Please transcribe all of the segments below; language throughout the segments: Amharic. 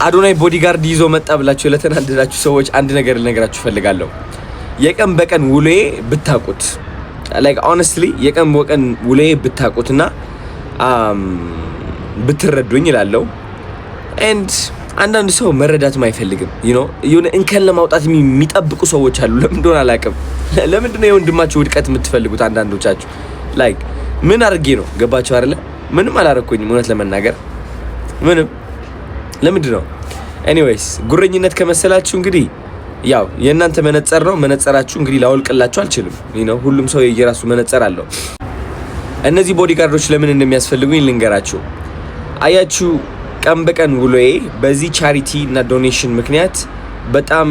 አዶናይ bodyguard ይዞ መጣ ብላችሁ ለተናደዳችሁ ሰዎች አንድ ነገር ልነግራችሁ እፈልጋለሁ። የቀን በቀን ውሎዬ ብታቁት፣ like honestly የቀን በቀን ውሎዬ ብታቁትና ብትረዱኝ እላለሁ። And አንዳንድ ሰው መረዳትም አይፈልግም። የሆነ እንከን ለማውጣት የሚጠብቁ ሰዎች አሉ። ለምን እንደሆነ አላውቅም። ለምንድን ነው የወንድማችሁ ውድቀት የምትፈልጉት? አንዳንዶቻችሁ like ምን አድርጌ ነው ገባችሁ አይደለ? ምንም አላረኩኝም፣ እውነት ለመናገር ምንም። ለምንድን ነው? Anyways ጉረኝነት ከመሰላችሁ እንግዲህ ያው የእናንተ መነጸር ነው። መነጸራችሁ እንግዲህ ላወልቅላችሁ አልችልም። ሁሉም ሰው የየራሱ መነጸር አለው። እነዚህ bodyguard ኦች ለምን እንደሚያስፈልጉኝ ልንገራችሁ። አያችሁ፣ ቀን በቀን ውሎዬ በዚህ charity እና donation ምክንያት በጣም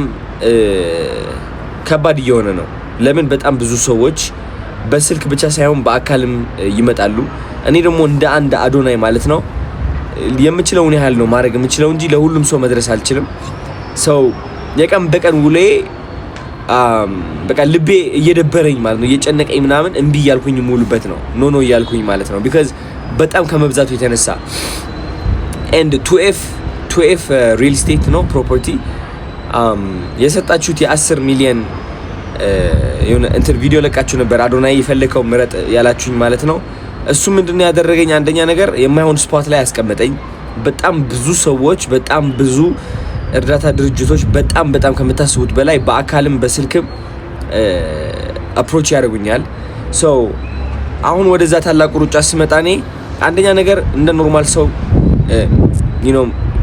ከባድ እየሆነ ነው። ለምን በጣም ብዙ ሰዎች በስልክ ብቻ ሳይሆን በአካልም ይመጣሉ። እኔ ደግሞ እንደ አንድ አዶናይ ማለት ነው የምችለውን ያህል ነው ማድረግ የምችለው እንጂ ለሁሉም ሰው መድረስ አልችልም። So የቀን በቀን ውሎዬ በቃ ልቤ እየደበረኝ ማለት ነው፣ እየጨነቀኝ ምናምን እምቢ እያልኩኝ የምውልበት ነው፣ no no እያልኩኝ ማለት ነው። Because በጣም ከመብዛቱ የተነሳ and 2F real estate ነው property የሰጣችሁት የ10 ሚሊየን የሆነ እንትን ቪዲዮ ለቃችሁ ነበር። አዶናይ የፈለከው ምረጥ ያላችሁኝ ማለት ነው። እሱ ምንድነው ያደረገኝ? አንደኛ ነገር የማይሆን spot ላይ ያስቀመጠኝ። በጣም ብዙ ሰዎች፣ በጣም ብዙ እርዳታ ድርጅቶች በጣም በጣም ከምታስቡት በላይ በአካልም በስልክም approach ያደርጉኛል። So አሁን ወደዛ ታላቁ ሩጫ ስመጣ እኔ አንደኛ ነገር እንደ normal ሰው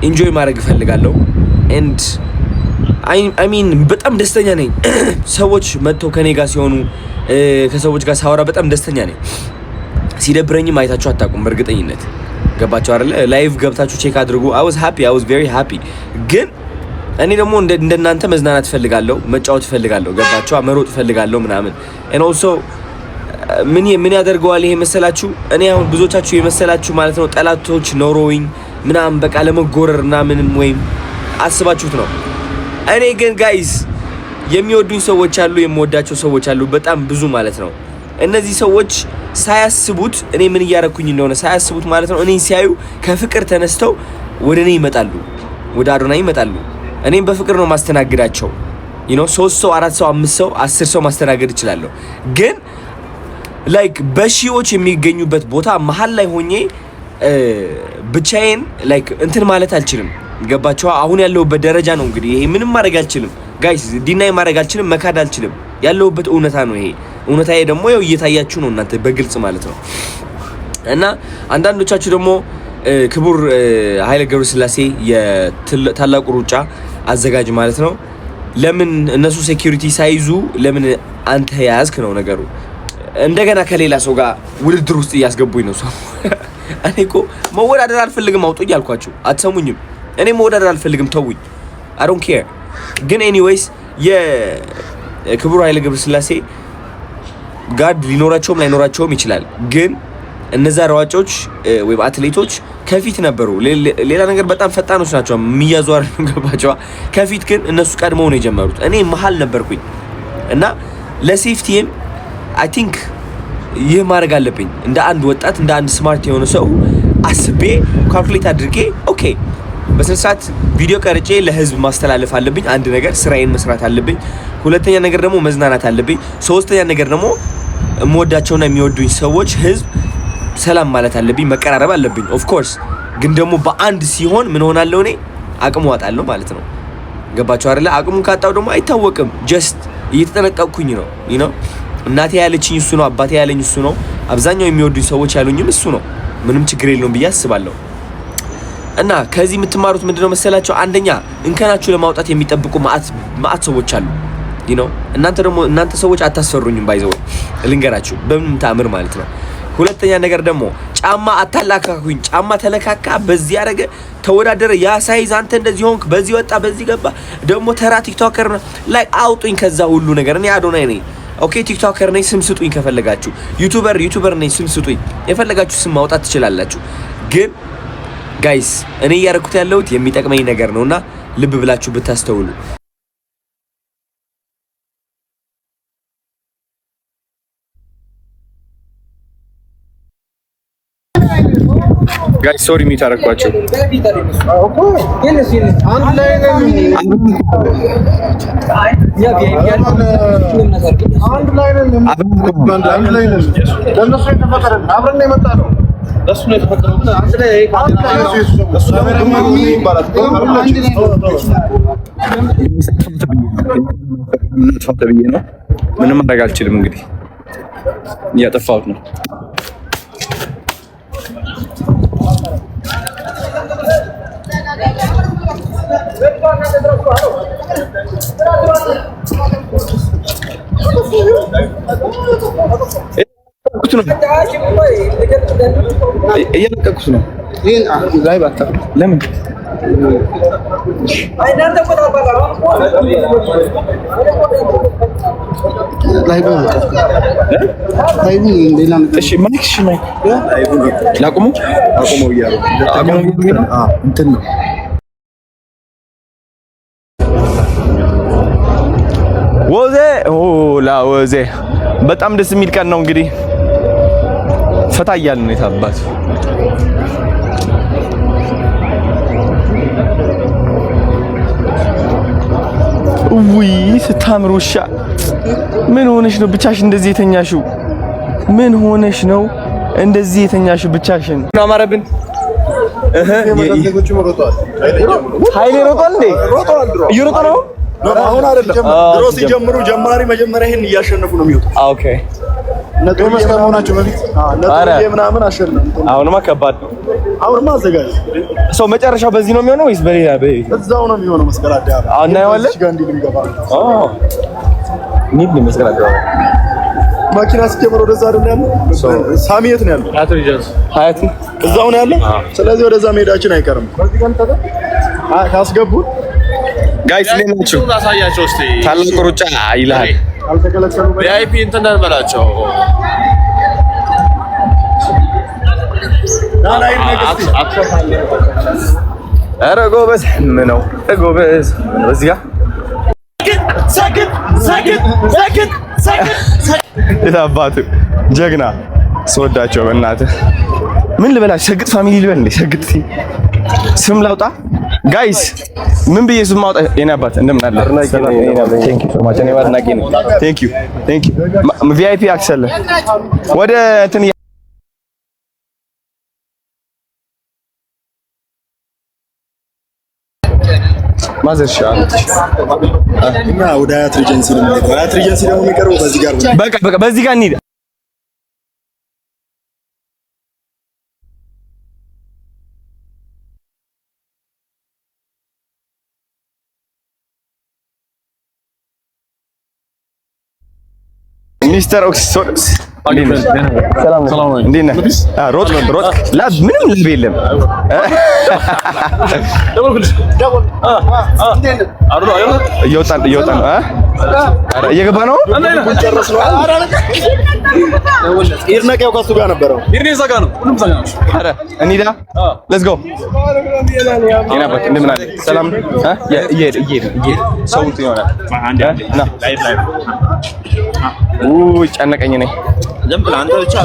enjoy ማድረግ እፈልጋለሁ። And I mean በጣም ደስተኛ ነኝ። ሰዎች መጥተው ከኔ ጋር ሲሆኑ፣ ከሰዎች ጋር ሳወራ በጣም ደስተኛ ነኝ። ሲደብረኝም አይታችሁ አታውቁም። በእርግጠኝነት ገባችሁ አይደለ? Live ገብታችሁ check አድርጉ። I was happy, I was very happy። ግን እኔ ደግሞ እንደናንተ መዝናናት እፈልጋለሁ፣ መጫወት እፈልጋለሁ። ገባችሁ? መሮጥ እፈልጋለሁ ምናምን። And also ምን ያደርገዋል ይሄ መሰላችሁ? እኔ አሁን ብዙዎቻችሁ የመሰላችሁ ማለት ነው ጠላቶች ኖሮኝ ምናምን በቃ ለመጎረር እና ምንም ወይም አስባችሁት ነው። እኔ ግን guys የሚወዱኝ ሰዎች አሉ፣ የምወዳቸው ሰዎች አሉ፣ በጣም ብዙ ማለት ነው። እነዚህ ሰዎች ሳያስቡት እኔ ምን እያረኩኝ እንደሆነ ሳያስቡት ማለት ነው እኔን ሲያዩ ከፍቅር ተነስተው ወደ እኔ ይመጣሉ፣ ወደ አዶናይ ይመጣሉ። እኔም በፍቅር ነው ማስተናግዳቸው። ሶስት ሰው፣ አራት ሰው፣ አምስት ሰው፣ 10 ሰው ማስተናገድ እችላለሁ። ግን like በሺዎች የሚገኙበት ቦታ መሀል ላይ ሆኜ ብቻዬን like እንትን ማለት አልችልም። ገባችኋ? አሁን ያለሁበት ደረጃ ነው እንግዲህ ይሄ። ምንም ማድረግ አልችልም guys፣ deny ማድረግ አልችልም፣ መካድ አልችልም። ያለሁበት እውነታ ነው ይሄ። እውነታዬ ደግሞ ያው እየታያችሁ ነው እናንተ በግልጽ ማለት ነው። እና አንዳንዶቻችሁ ደግሞ ክቡር ኃይለ ገብረስላሴ የታላቁ ሩጫ አዘጋጅ ማለት ነው፣ ለምን እነሱ security ሳይዙ ለምን አንተ ያዝክ ነው ነገሩ። እንደገና ከሌላ ሰው ጋር ውድድር ውስጥ እያስገቡኝ ነው ሰው። እኔ እኮ መወዳደር አልፈልግም፣ አውጡኝ አልኳችሁ፣ አትሰሙኝም። እኔ መወዳደር አልፈልግም፣ ተውኝ። I don't care። ግን anyways የክቡር ኃይለ ገብረስላሴ guard ሊኖራቸውም ላይኖራቸውም ይችላል። ግን እነዛ ሯጮች ወይም አትሌቶች ከፊት ነበሩ። ሌላ ነገር በጣም ፈጣኖች ናቸው፣ የሚያዙ ገባቸዋ። ከፊት ግን እነሱ ቀድመው ነው የጀመሩት። እኔ መሀል ነበርኩኝ እና ለ safety ም I think ይህ ማድረግ አለብኝ። እንደ አንድ ወጣት፣ እንደ አንድ smart የሆነ ሰው አስቤ calculate አድርጌ okay በስነ ስርዓት ቪዲዮ ቀርጬ ለህዝብ ማስተላለፍ አለብኝ። አንድ ነገር ስራዬን መስራት አለብኝ። ሁለተኛ ነገር ደግሞ መዝናናት አለብኝ። ሶስተኛ ነገር ደግሞ የምወዳቸውና የሚወዱኝ ሰዎች ህዝብ ሰላም ማለት አለብኝ፣ መቀራረብ አለብኝ። Of course ግን ደግሞ በአንድ ሲሆን ምን ሆናለሁ እኔ አቅሙ አጣለሁ ማለት ነው። ገባችሁ አይደለ? አቅሙን ካጣው ደግሞ አይታወቅም። Just እየተጠነቀቅኩኝ ነው። እናቴ ያለችኝ እሱ ነው። አባቴ ያለኝ እሱ ነው። አብዛኛው የሚወዱኝ ሰዎች ያሉኝም እሱ ነው። ምንም ችግር የለውም ብዬ አስባለሁ። እና ከዚህ የምትማሩት ምንድነው መሰላችሁ? አንደኛ እንከናችሁ ለማውጣት የሚጠብቁ ማአት ሰዎች አሉ። እናንተ ደግሞ እናንተ ሰዎች አታስፈሩኝም። By the way ልንገራችሁ በምንም ተአምር ማለት ነው። ሁለተኛ ነገር ደግሞ ጫማ አታላካኩኝ። ጫማ ተለካካ፣ በዚህ ያደረገ ተወዳደረ፣ ያ size አንተ እንደዚህ ሆንክ፣ በዚህ ወጣ፣ በዚህ ገባ፣ ደግሞ ተራ TikToker ላይ አውጡኝ ከዛ ሁሉ ነገር። እኔ አዶናይ ነኝ። Okay TikToker ነኝ፣ ስም ስጡኝ። ከፈለጋችሁ YouTuber ነኝ፣ ስም ስጡኝ። የፈለጋችሁ ስም ማውጣት ትችላላችሁ። ግን guys እኔ እያደረኩት ያለሁት የሚጠቅመኝ ነገር ነውና ልብ ብላችሁ ብታስተውሉ። Guys, sorry, mute አደረኳቸው። አንድ ላይ ነን። አንድ ላይ ነን። አንድ ላይ ነን። ለእነሱ የተፈጠረ አብረን ነው የመጣ ነው። ለሱ ነው የተፈጠረው። አንድ ላይ እሱ ደግሞ ይባላል። ተብዬ ነው። ምንም ማድረግ አልችልም። እንግዲህ እያጠፋሁት ነው። እየለቀኩት ነው። ለምን እሺ mic እሺ mic ላቁሙ። አቁመው እያሉ እንትን ነው። ወዜ ላ ወዜ በጣም ደስ የሚል ቀን ነው። እንግዲህ ፈታ እያልን ነው። የታባቱ ውይ ስታምር ውሻ! ምን ሆነሽ ነው ብቻሽን እንደዚህ የተኛሽው? ምን ሆነሽ ነው እንደዚህ የተኛሽው ብቻሽን? አማረብን። ኃይሌ ሮጧል እንዴ? እየሮጠ ነው። አሁን አይደለም፣ ድሮ ሲጀምሩ ጀማሪ መጀመሪያ ይሄን እያሸነፉ ነው የሚወጡት። Okay። እነ ቶማስ ከመሆናቸው በፊት እነ ምናምን አሸነፉ። አሁንማ ከባድ ነው። አሁንማ አዘጋጅ ሰው መጨረሻው በዚህ ነው የሚሆነው ወይስ በሌላ? እዛው ነው የሚሆነው። መስቀል አደባባይ አዎ፣ እናየዋለን። እዚህ ጋር እንዲህ ልንገባ ኦ ኒድ ነው መስቀል አደባባይ። መኪና ሲጀምር ወደዛ አይደል ያለው? ሳሚ የት ነው ያለው? ሀያት እዛው ነው ያለው። ስለዚህ ወደዛ መሄዳችን አይቀርም። ካስገቡ Guys እንዴት ናችሁ? አሳያቸው እስቲ። ታላቁ ሩጫ ይልሃል። አልተከለከሉ። VIP እንትን በላቸው። ኧረ ጎበዝ ምን ነው ጎበዝ በዚህ ጋር የታባቱ ጀግና ስወዳቸው በእናትህ ምን ልበላችሁ? ሰግጥ family ልበል እንዴ? ሰግጥ ስም ላውጣ guys? ምን ብዬ ስም ማውጣ? የኔ አባት እንደምን አለ? Thank you so much። እኔ አድናቂ ነኝ። Thank you, thank you። VIP access ወደ እንትን ማዘር እና ወደ ሀያት ሪጀንሲ ነው የምንሄደው። ሀያት ሪጀንሲ ደግሞ የሚቀርበው በዚህ ጋር ነው። በቃ በቃ በዚህ ጋር እንሂድ። ሚስተር ኦክሲሶስ እንዴት ነህ? ሮጥክ ሮጥክ። ላብ ምንም ላብ የለም። እየወጣን እየወጣን ነው። እየገባ ነው። ይድነቅ ያው ከእሱ ጋር ነበረው። ኧረ እንሂዳ። Let's go። የኔ አባት እንደምን አለ? ሰላም እየሄደ እየሄደ እየሄደ ሰው እንትን ይሆናል። ና ውይ ጨነቀኝ። እኔ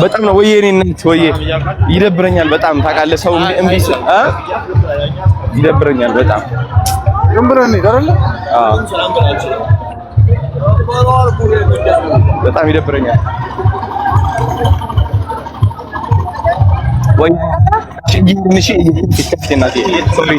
በጣም ነው ወይዬ፣ እኔ እናት ወይዬ ይደብረኛል በጣም ታውቃለህ። ሰው እምቢ ይደብረኛል በጣም። ዝም ብለን እንሂድ አይደለ? አዎ በጣም ይደብረኛል። ወይ እሺ፣ እሺ፣ እናቴ sorry።